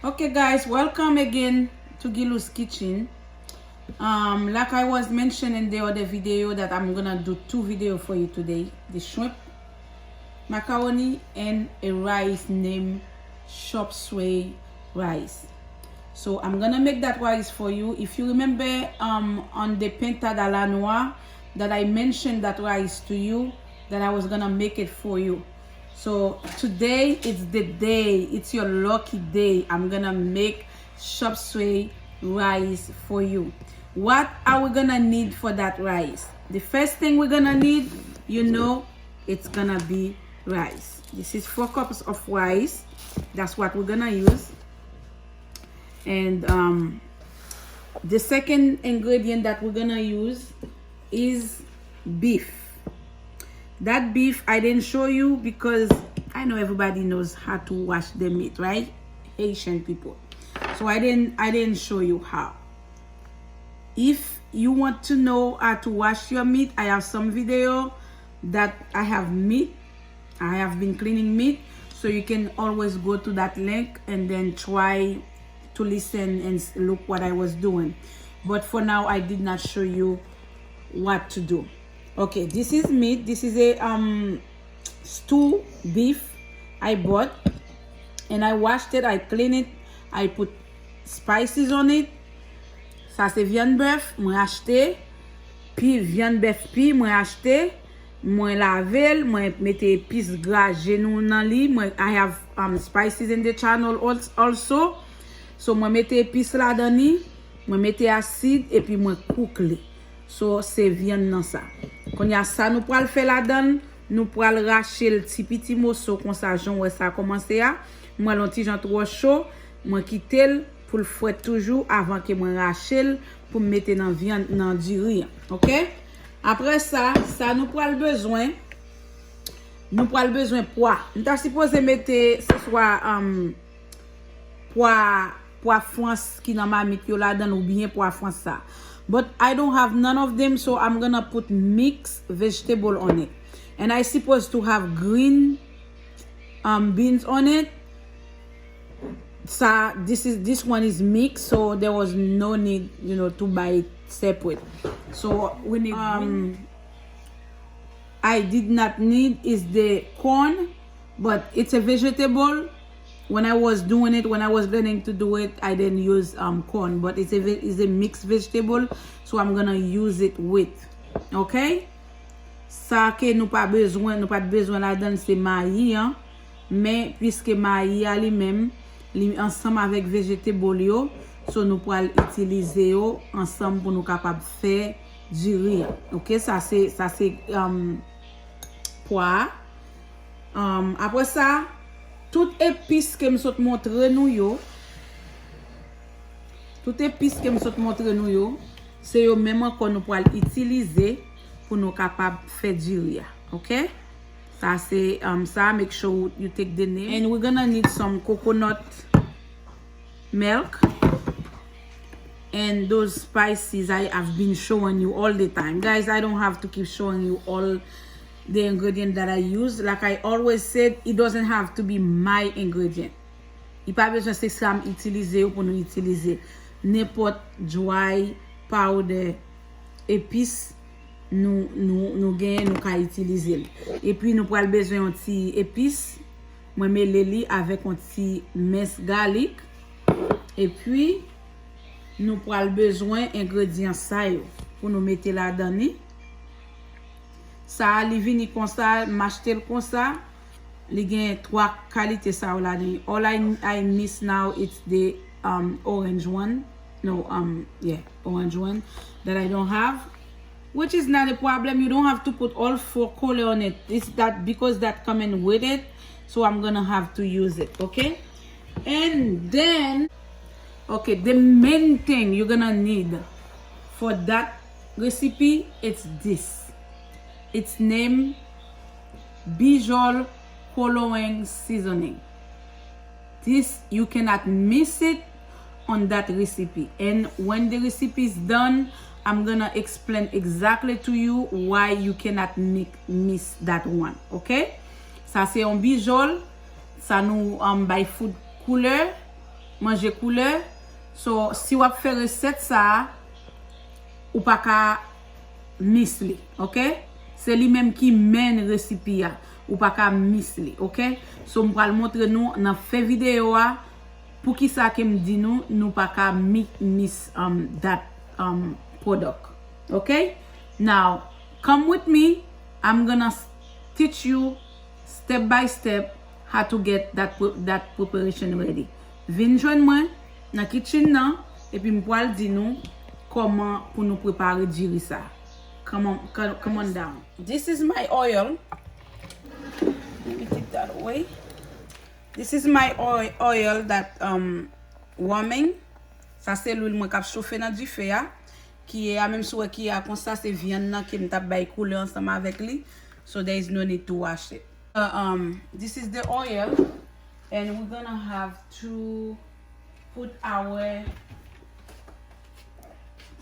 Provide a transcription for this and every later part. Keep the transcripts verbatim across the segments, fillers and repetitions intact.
Okay, guys, welcome again to Gilou's Kitchen. Um, like I was mentioning the other video that I'm gonna do two video for you today. The shrimp macaroni and a rice named chop suey rice. So I'm gonna make that rice for you. If you remember, um, on the pintada la noix that I mentioned that rice to you, that I was gonna make it for you. So today it's the day. It's your lucky day. I'm gonna make chop suey rice for you. What are we gonna need for that rice? The first thing we're gonna need, you know, it's gonna be rice. This is four cups of rice. That's what we're gonna use. And um, the second ingredient that we're gonna use is beef. That beef I didn't show you because I know everybody knows how to wash the meat, right? Haitian people. So I didn't I didn't show you how. If you want to know how to wash your meat, I have some video that I have meat. I have been cleaning meat, so you can always go to that link and then try to listen and s- look what I was doing. But for now, I did not show you what to do. Okay, this is meat. This is a um stew beef I bought, and I washed it. I clean it. I put spices on it. Sa se vyann bèf mwen achte. Pi vyann bèf pi mwen achte. Mwen lave l, mwen mete epis gra genou nan li. Mwen I have um, spices in the channel als- also. So mwen mete epis ladan li, mwen mete asid epi mwen kouk li. So se vyann nan sa. Kounye a sa nou pral fè ladan l, nou pral rache l ti piti moso konsa jan w wè sa kòmanse a. Mwen l on ti jan twò cho, mwen kite l pou l frèt toujou avan ke mwen rache l pou m mete nan vyann nan diri an. Oke? Apre sa, sa nou pral bezwen, nou pral bezwen pwa. M ta sipoze mete se swa um, pwa pwa frans ki nan mamit yo ladan l oubyen pwa frans sa. But I don't have none of them, so I'm gonna put mixed vegetable on it. And I supposed to have green um, beans on it. Sa, this is this one is mixed, so there was no need, you know, to buy it separate. So we need um, I did not need is the corn, but it's a vegetable. When I was doing it, when I was learning to do it, I didn't use um, corn, but it's a ve- it's a mixed vegetable, so I'm gonna use it with. Okay? Sa ke nou pa bezwen, nou pa t bezwen ladan l se mayi an. Men piske mayi a li menm, li ansanm avèk vegetable yo, so nou pral itilize yo ansanm pou nou kapab fè diri an. Oke, sa se sa se um, pwa a. Um, apre sa, tout epis ke m sot montre nou yo, tout epis ke m sot montre nou yo, se yo menm ankò nou pral itilize pou nou kapab fè diri a. Oke? Sa se um, sa, make sure you take the name. And we're gonna need some coconut milk and those spices I have been showing you all the time. Guys, I don't have to keep showing you all the ingredient that I use. Like I always said, it doesn't have to be my ingredient. Li pa bezwen se sa m itilize yo pou nou itilize. Nenpòt dry powder epis nou, nou, nou genyen, nou ka itilize l. Epi nou pral bezwen yon ti epis. Mwen mele li avèk yon ti mens galik. Epi nou pral bezwen engredyan sa yo pou nou mete ladan li. Sa a, li vini konsa, m achte l konsa. Li gen twa kalite sa yo ladan. All I, I miss now it's the um, orange one. No, um, yeah, orange one that I don't have. Which is not a problem. You don't have to put all four color on it. It's that because that coming with it. So I'm gonna have to use it, okay? And then, okay, the main thing you're gonna need for that recipe, it's this. It's named Bijol Koloreng Seasoning. This, you cannot miss it on that recipe. And when the recipe is done, I'm gonna explain exactly to you why you cannot mi- miss that one. Okay? Sa se yon bijol. Sa nou um, bay food koulè. manje koulè. So, si w ap fè resèt sa a, ou pa ka miss li, oke? Se li menm ki main resipi a. Ou pa ka miss li, oke? So, m pral montre nou nan fen videyo a poukisa ke m di nou, nou pa ka mi-, miss, um, that, um, product. Oke? Now, come with me. I'm gonna s-, teach you step by step how to get that pre-, that preparation ready. Vin jwenn mwen nan kitchen nan, epi m pral di nou kòman pou nou prepare diri sa. Come on, co-, come on down. This is my oil. Let me take that away. This is my oil, oil that, um, warming. Sa se lwil mwen k ap chofe nan dife a. Ki a, menm si w wè ki a konsa, se vyann nan ke m t ap bay koulè ansanm avèk li. So there is no need to wash it. Uh, um, this is the oil, and we're gonna have to put our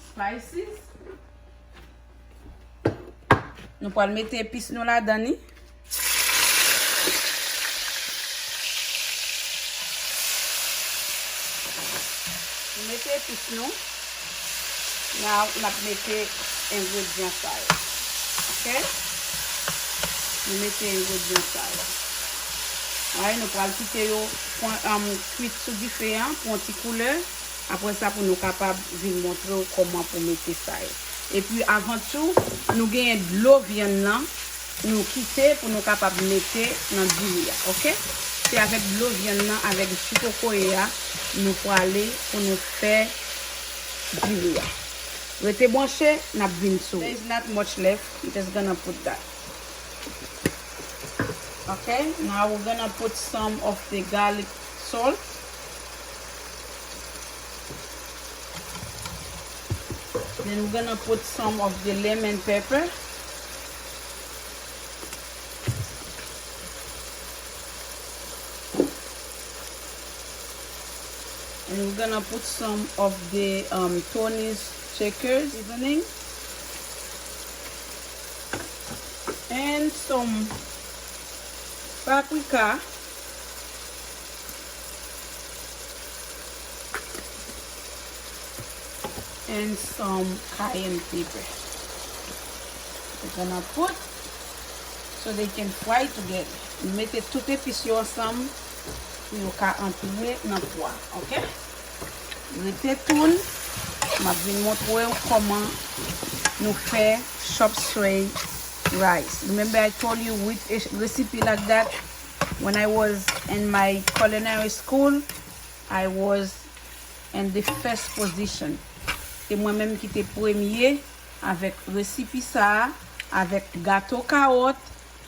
spices. Nou pral mete epis nou ladan li. Nou mete epis nou. Now, n ap mete engredyan sa yo. Oke? Nou mete engredyan sa yo. Alright, nou pral kite yo pran, um, kwit sou dife a pou yon ti koulè. Apre sa, pou nou kapab vin montre w kòman pou mete sa yo. Epi, avan tou, nou genyen dlo vyann nan, nou kite pou nou kapab mete nan diri a, oke? Se avèk dlo vyann nan, avèk ji kokoye a, nou prale pou nou fè diri a. Rete branche, n ap vin sou. There is not much left. I'm just gonna put that. Okay, now we're gonna put some of the garlic salt. Then we're gonna put some of the lemon pepper. And we're gonna put some of the, um, Tony's Checkers seasoning. And some paprika. And some cayenne pepper. We're gonna put so they can fry together. Nou mete tout epis yo ansanm pou yo ka antre nan po a, oke? Rete tune. M ap vin montre w kòman nou fè chop suey rice. Remember I told you with a recipe like that when I was in my culinary school, I was in the first position. Se mwen menm ki te premye avèk resipi sa a, avèk gato kawòt,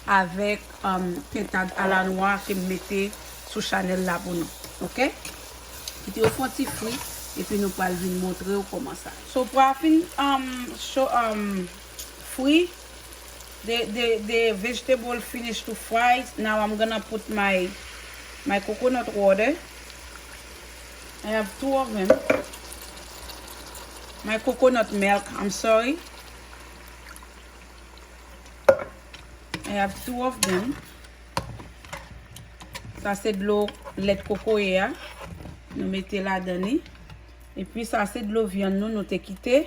avèk, um, pentad alanwa ke m mete sou chanèl la pou nou. Oke? Kite yo fè yon ti fri, epi nou pral vin montre w kòman sa. So, pou a fin, um, cho-, um, fri, the, the, the vegetable finish to fry. Now I'm gonna put my, my coconut water. I have two of them. My coconut milk, I'm sorry. I have two of them. Sa se dlo lèt kokoye a. Nou mete ladan li. Epi sa se dlo vyann nou, nou te kite.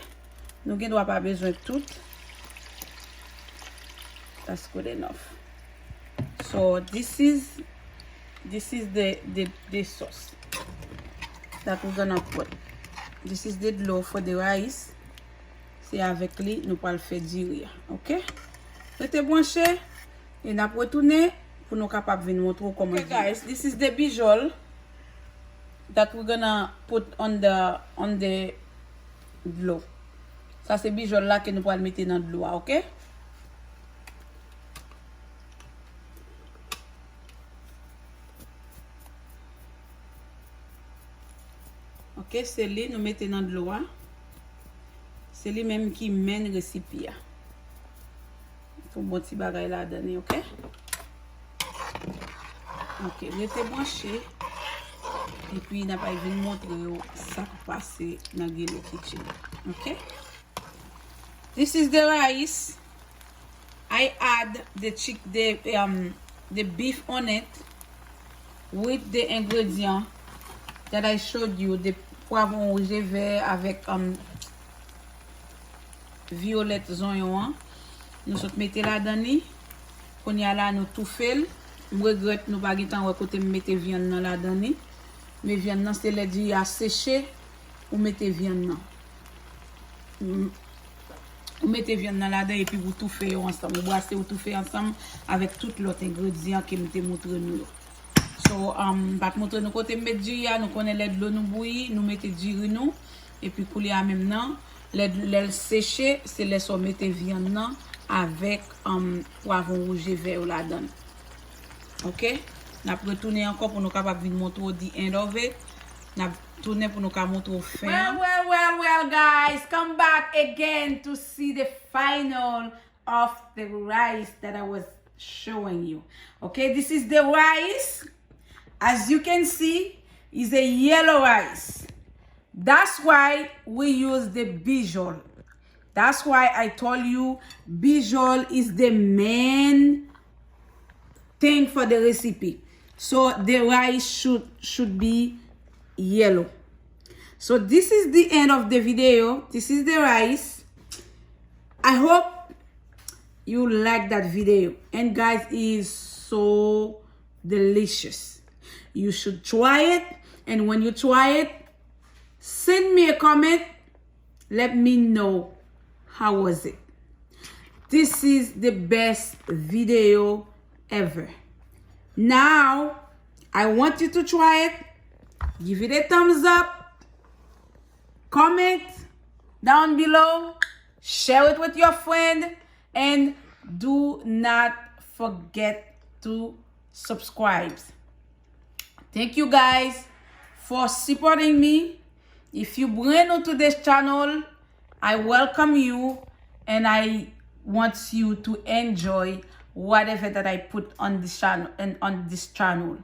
Nou gen dwa pa bezwen tout. That's good enough. So this is, this is the, the, the sauce that we're gonna put. This is the dlo for the rice. Se avèk li nou pral fè diri a, oke? Rete branche e n ap retounen pou nou kapab vin montre w kòman. Okay, guys, this is the bijol that we're gonna put on the, on the dlo. Sa se bijol la ke nou pral mete nan dlo a, oke? Oke, se li nou mete nan dlo a. Se li menm ki main resipi a. Fè yon bon ti bagay ladan li, oke? Oke, rete branche. Epi n ap al vin montre yo sa k pase nan Gelo Kitchen. Oke? This is the rice. I add the chick, the, um, the beef on it with the ingredient that I showed you, de pwavwon wouj e vè avèk um, viyolèt zonyon an. Nou sot mete ladan li. Kounye a la, nou toufe l. M regrèt nou pa gentan wè kote m mete vyann nan ladan li. Men vyann nan, se lè diri a seche, ou mete vyann nan. M- Ou mete vyann nan ladan epi ou toufe yo ansanm. Ou brase, ou toufe ansanm avèk tout lòt engredyan ke m te montre nou yo. So, um, m pa t montre nou kote m met diri a, nou konnen lè dlo nou bouyi, nou mete diri nou. Epi koulye a menm nan, lè, lè l seche, se lè sa w mete vyann nan avèk um, pwavwon wouj e vè yo ladan l. Ok? N ap retounen ankò pou nou kapab vin montre w the end of it. N ap tounen pou nou ka montre w fen an. Well, well, well, well, guys, come back again to see the final of the rice that I was showing you. Okay, this is the rice. As you can see, is a yellow rice. That's why we use the bijol. That's why I told you bijol is the main thing for the recipe. So the rice should should be yellow. So this is the end of the video. This is the rice. I hope you like that video. And guys, it is so delicious. You should try it. And when you try it, send me a comment. Let me know how was it. This is the best video ever. Now, I want you to try it. Give it a thumbs up. Comment down below. Share it with your friend. And do not forget to subscribe. Thank you guys for supporting me. If you brand new to this channel, I welcome you and I want you to enjoy whatever that I put on this channel and on this channel.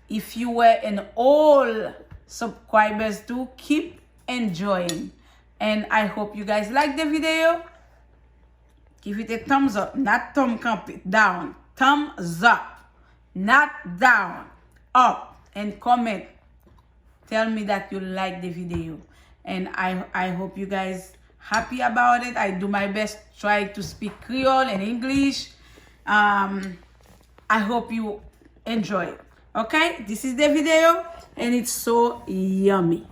If you were an old subscribers too, keep enjoying. And I hope you guys like the video. Give it a thumbs up, not thumb kanpe, down. Thumbs up, not down. Up and comment. Tell me that you like the video. And I I hope you guys happy about it. I do my best try to speak Creole and English. Um, I hope you enjoy it. Okay? This is the video and it's so yummy.